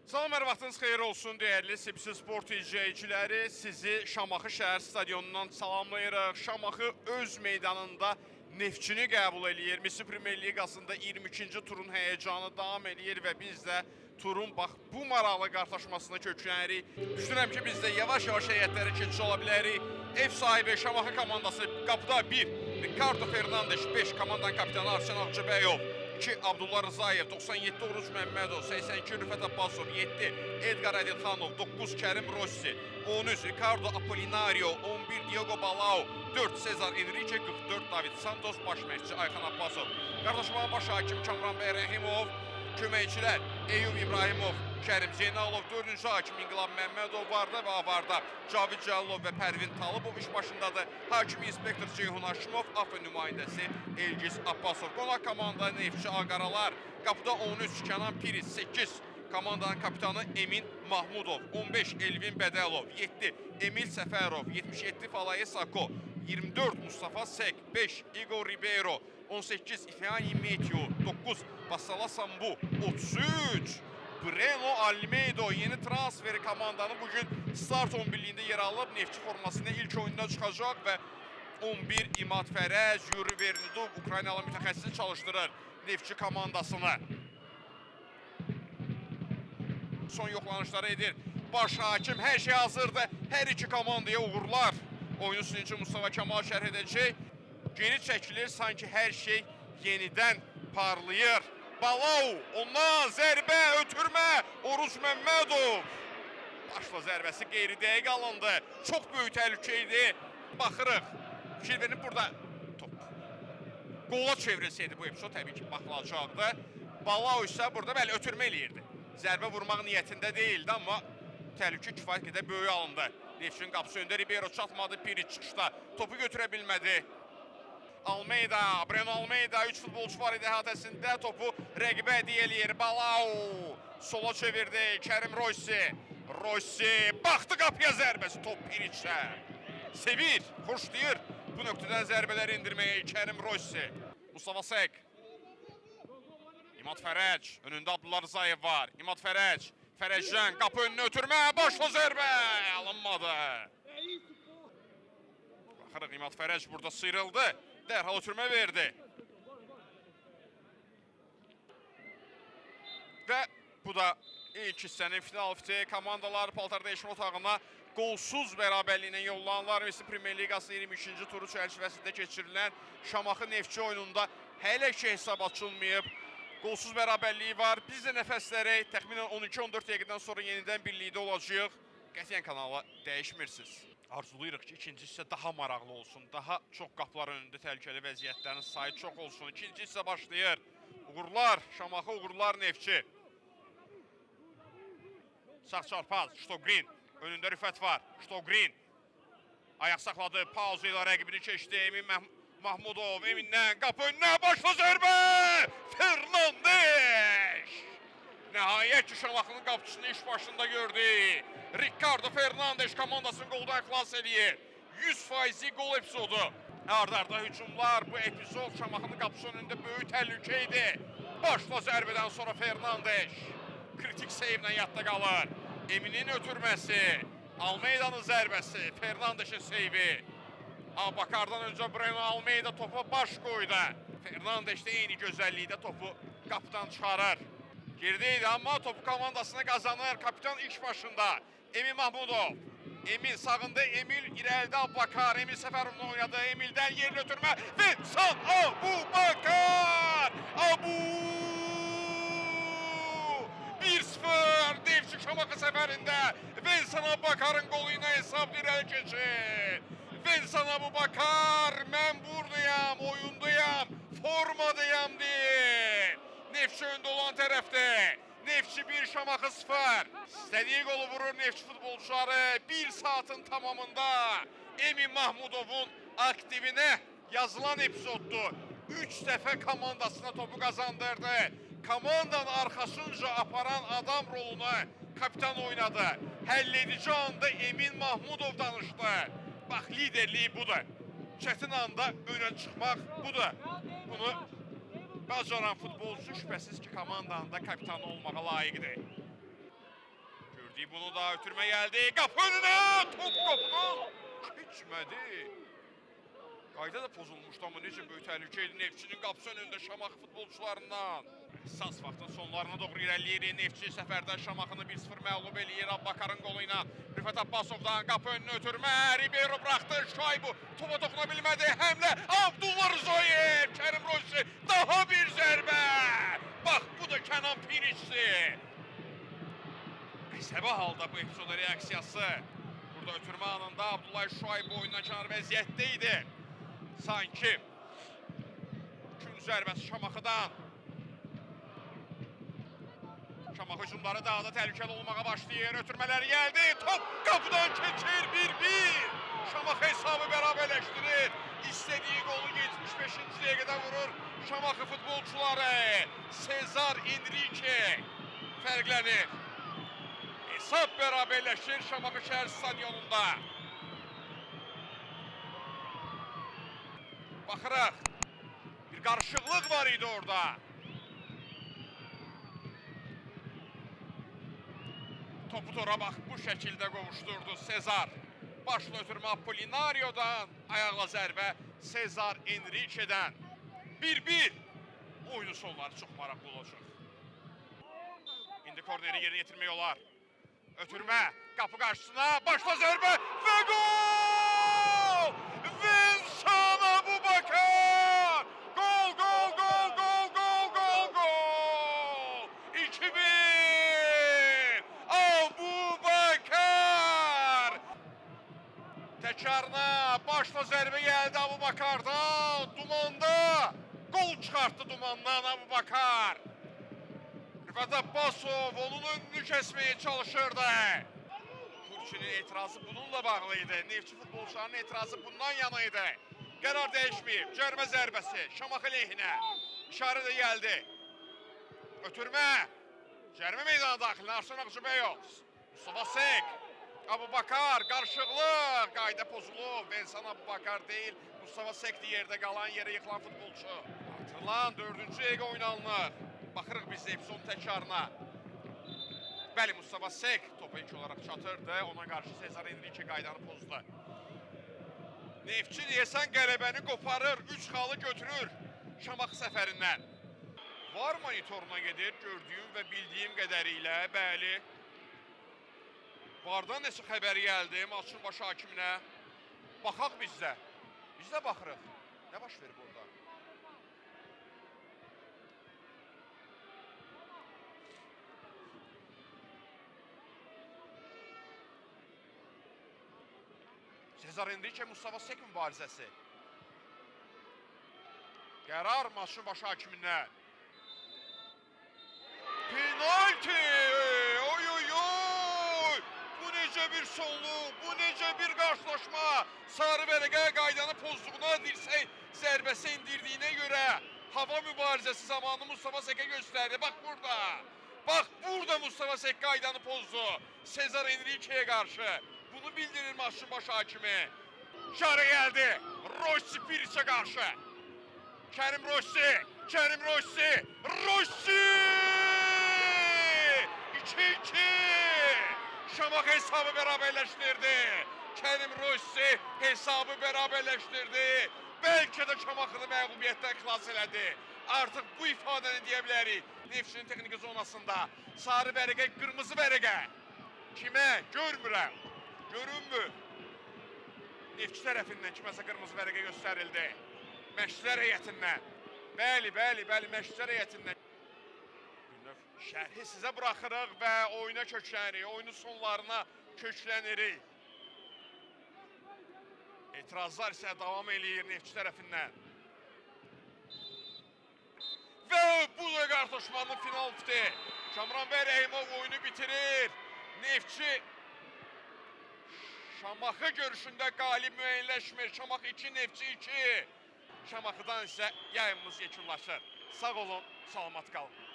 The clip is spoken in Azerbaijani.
Salam, hər vaxtınız xeyir olsun dəyərli CBC Sport izləyiciləri. Sizi Şamaxı şəhər stadionundan salamlayırıq. Şamaxı öz meydanında Neftçini qəbul eləyir. Misli Premyer Liqasında 22-ci turun həyəcanı davam eləyir və biz də turun bax bu maraqlı qarşılaşmasına köklənirik. Düşünürəm ki, biz də yavaş-yavaş heyətlərə keçiş ola bilərik. Ev sahibi Şamaxı komandası qapıda 1, Ricardo Fernandes 5, komandanın kapitanı Arsen Ağcabəyov, 2 Abdullah Rızayev, 97 Oruc Məmmədov, 82 Rüfət Abbasov, 7 Edgar Adilxanov, 9 Kərim Rossi, 13 Ricardo Apolinario, 11 Diogo Balau, 4 Cesar Enrique, 44 David Santos, baş məşqçi Ayxan Abbasov. Qardaşıma baş hakim Kamran bəy Rəhimov, köməkçilər Eyyub İbrahimov, Kərim Zeynalov, 4-cü hakim İnqilab Məmmədov varda və avarda Cavid Cəlilov və Pərvin Talıbov iş başındadır. Hakim inspektor Ceyhun Haşimov, AFF nümayəndəsi Elgiz Abbasov. Qonaq komanda Neftçi Ağaralar, qapıda 13 Kənan Piriz, 8 komandanın kapitanı Emin Mahmudov, 15 Elvin Bədəlov, 7 Emil Səfərov, 77 Falaye Sako, 24 Mustafa Sek, 5 Igor Ribeiro, 18 Ifeanyi Metyu, 9 Basala Sambu, 33 Breno Almeida yeni transferi komandanın bugün start 11-liyində yer alıb. Neftçi formasında ilk oyunda çıxacaq və 11 İmad Fərəz, Yuri Vernidov Ukraynalı mütəxəssis çalışdırır Neftçi komandasını. Son yoxlanışları edir. Baş hakim, hər şey hazırdır. Hər iki komandaya uğurlar. Oyunu sizin üçün Mustafa Kemal şərh edəcək. Geri çəkilir, sanki hər şey yenidən parlayır. Balau, ondan zərbə, ötürmə, Oruc Məmmədov. Başla zərbəsi qeyri-dəqiq alındı. Çox böyük təhlükə idi. Baxırıq. Fikir verin, burada top qola çevrilseydi bu epizod təbii ki baxılacaqdı. Balau isə burada bəli ötürmə eləyirdi. Zərbə vurmaq niyyətində deyildi, amma təhlükə kifayət qədər böyük alındı. Neftçinin qapısı önündə Ribeiro çatmadı, Piric çıxışda topu götürə bilmədi. Almeida, Breno Almeida, 3 futbolçu var idi əhatəsində, topu rəqibə hədiyyə eləyir. Balau sola çevirdi, Kərim Rossi. Rossi baxdı qapıya, zərbəsi, top Piricə. Sevir, xoşlayır bu nöqtədən zərbələri indirməyi Kərim Rossi. Mustafa Sek. İmad Fərəc, önündə Abdullah Rızayev var. İmad Fərəc, Fərəcdən qapı önünə ötürmə, başla zərbə, alınmadı. Baxırıq, İmad Fərəc burada sıyrıldı, dərhal ötürmə verdi. Və bu da ilk hissənin final fiti. Komandalar paltar dəyişmə otağına qolsuz bərabərliklə yollanırlar. Misli Premyer Liqası 22-ci turu çərçivəsində keçirilən Şamaxı Neftçi oyununda hələ ki hesab açılmayıb. Qolsuz bərabərliyi var. Biz də nəfəslərək təxminən 12-14 dəqiqədən sonra yenidən birlikdə olacağıq. Qətiyyən kanalı dəyişmirsiniz. Arzulayırıq ki, ikinci hissə daha maraqlı olsun. Daha çox qapılar önündə təhlükəli vəziyyətlərin sayı çox olsun. İkinci hissə başlayır. Uğurlar Şamaxı, uğurlar Neftçi. Sağ çarpaz, Ştogrin. Önündə Rüfət var. Ştogrin. Ayaq saxladı. Pauza ilə rəqibini keçdi. Emin Mahmudov. Emindən qapı önünə başla zərbə. Fernandes. Nəhayət ki, Şamaxının qapıçısını iş başında gördü. Ricardo Fernandes komandasını qoldan xilas eləyir. 100% qol epizodu. Ard-arda hücumlar. Bu epizod Şamaxının qapısı önündə böyük təhlükə idi. Başla zərbədən sonra Fernandes kritik seyvlə yadda qalır. Eminin ötürməsi, Almeida'nın zərbəsi, Fernandes'in seyvi. Abakardan öncə Breno Almeida topa baş qoydu. Fernandes də eyni gözəllikdə topu qapıdan çıxarır. Geridə idi, amma topu komandasına qazanır. Kapitan iş başında Emin Mahmudov. Emin sağında, Emil irəlidə Abubakar. Emil Səfərovla oynadı. Emildən yerini ötürmə. Vincent Abubakar! Abu! 1-0 Neftçi Şamaxı səfərində Vincent Abubakarın qolu ilə hesab irəli keçir. Vincent Abubakar, mən buradayam, oyundayam, formadayam deyir. Neftçi öndə olan tərəfdə. Neftçi 1, Şamaxı 0. İstədiyi qolu vurur Neftçi futbolçuları. 1 saatın tamamında Emin Mahmudovun aktivinə yazılan epizoddur. 3 dəfə komandasına topu qazandırdı. Komandanın arxasınca aparan adam rolunu kapitan oynadı. Həll edici anda Emin Mahmudov danışdı. Bax, liderliyi budur. Çətin anda önə çıxmaq budur. Bunu bacaran futbolçu şübhəsiz ki, komandanın da kapitanı olmağa layiqdir. Bunu da ötürmə gəldi. Qapı önünə top qapıdan keçmədi. Qayda da pozulmuşdu, amma necə böyük təhlükə idi Neftçinin qapısı önündə Şamaxı futbolçularından. Əsas vaxtın sonlarına doğru irəliləyirik. Neftçi səfərdə Şamaxını 1-0 məğlub eləyir Abbakarın qolu ilə. Rüfət Abbasovdan qapı önünə ötürmə. Ribeiro buraxdı. Şaybu topa toxuna bilmədi. Həmlə Abdullah Rzoyev. Kərim Rossi daha bir zərbə. Bax bu da Kənan Piriçdir. Əsəbi halda bu epizoda reaksiyası. Burada ötürmə anında Abdullah Şaybu oyundan kənar vəziyyətdə idi. Sanki kün zərbəsi Şamaxıdan. Şamaxı hücumları daha da təhlükəli olmağa başlayır. Ötürmələri gəldi. Top qapıdan keçir. 1-1. Şamaxı hesabı bərabərləşdirir. İstədiyi qolu 75-ci dəqiqədə vurur Şamaxı futbolçuları. Sezar Enrique fərqlənir. Hesab bərabərləşir Şamaxı şəhər stadionunda. Baxırıq. Bir qarışıqlıq var idi orada. Topu tora bax bu şəkildə qovuşdurdu Sezar. Başla ötürmə Apolinario'dan, ayaqla zərbə Sezar Enrique'dən. 1-1. Oyunun sonları çox maraqlı olacaq. İndi korneri yerinə yetirmək olar. Ötürmə, qapı qarşısına, başla zərbə və gol! Vincent Abubakar! Gol, gol, gol, gol, gol, gol, gol! 2-1! Abubakar! Təkrarına başla zərbə gəldi Abubakardan, dumanda. Gol çıxartdı dumandan Abubakar. Rüfət Abbasov onun önünü kəsməyə çalışırdı. Kurçinin etirazı bununla bağlı idi. Neftçi futbolçularının etirazı bundan yana idi. Qərar dəyişməyib. Cərmə zərbəsi Şamaxı lehhinə. İşarə də gəldi. Ötürmə. Cərmə meydanı daxilinə Arsen Ağcıbəyov. Mustafa Sek. Abubakar qarışıqlıq. Qayda pozulub. Vensan Abubakar deyil. Mustafa Sekdir yerdə qalan, yerə yıxılan futbolçu. Artırılan 4-cü dəqiqə oynanılır. Baxırıq biz də epizodun təkrarına. Bəli, Mustafa Sek topa ilk olaraq çatırdı. Ona qarşı Sezar Enrique qaydanı pozdu. Neftçi deyəsən qələbəni qoparır, 3 xalı götürür Şamaxı səfərindən. Var monitoruna gedir, gördüyüm və bildiyim qədərilə, bəli. Vardan nəsə xəbəri gəldi maçın baş hakiminə. Baxaq biz də. Biz də baxırıq. Nə baş verib orada? Sezar Enrique Mustafa Sek mübarizəsi. Qərar maçın baş hakimindən. Penalti! Oy oy oy! Bu necə bir sonluq, bu necə bir qarşılaşma? Sarı vərəqə qaydanı pozduğuna, dirsək zərbəsi endirdiyinə görə hava mübarizəsi zamanı Mustafa Sek'e göstərdi. Bax burada. Bax burada Mustafa Sek qaydanı pozdu. Sezar Enrique'ye qarşı. Bunu bildirir maçın baş hakimi. İşarə gəldi. Rossi Piriç'e qarşı. Kərim Rossi, Kərim Rossi, Rossi! 2-2! Şamaxı hesabı bərabərləşdirdi. Kərim Rossi hesabı bərabərləşdirdi. Bəlkə də Şamaxını məğlubiyyətdən xilas elədi. Artıq bu ifadəni deyə bilərik. Neftçinin texniki zonasında sarı vərəqə, qırmızı vərəqə. Kimə? Görmürəm. Görünmür. Neftçi tərəfindən kiməsə qırmızı vərəqə göstərildi. Məşqçilər heyətindən. Bəli, bəli, bəli, məşqçilər heyətindən. Bir növ şərhi sizə buraxırıq və oyuna köklənirik, oyunun sonlarına köklənirik. Etirazlar isə davam eləyir Neftçi tərəfindən. Və bu da qarşılaşmanın final fiti. Kamran bəy Rəhimov oyunu bitirir. Neftçi Şamaxı görüşündə qalib müəyyənləşmir. Şamaxı 2, Neftçi 2. Şamaxıdan isə yayımımız yekunlaşır. Sağ olun, salamat qalın.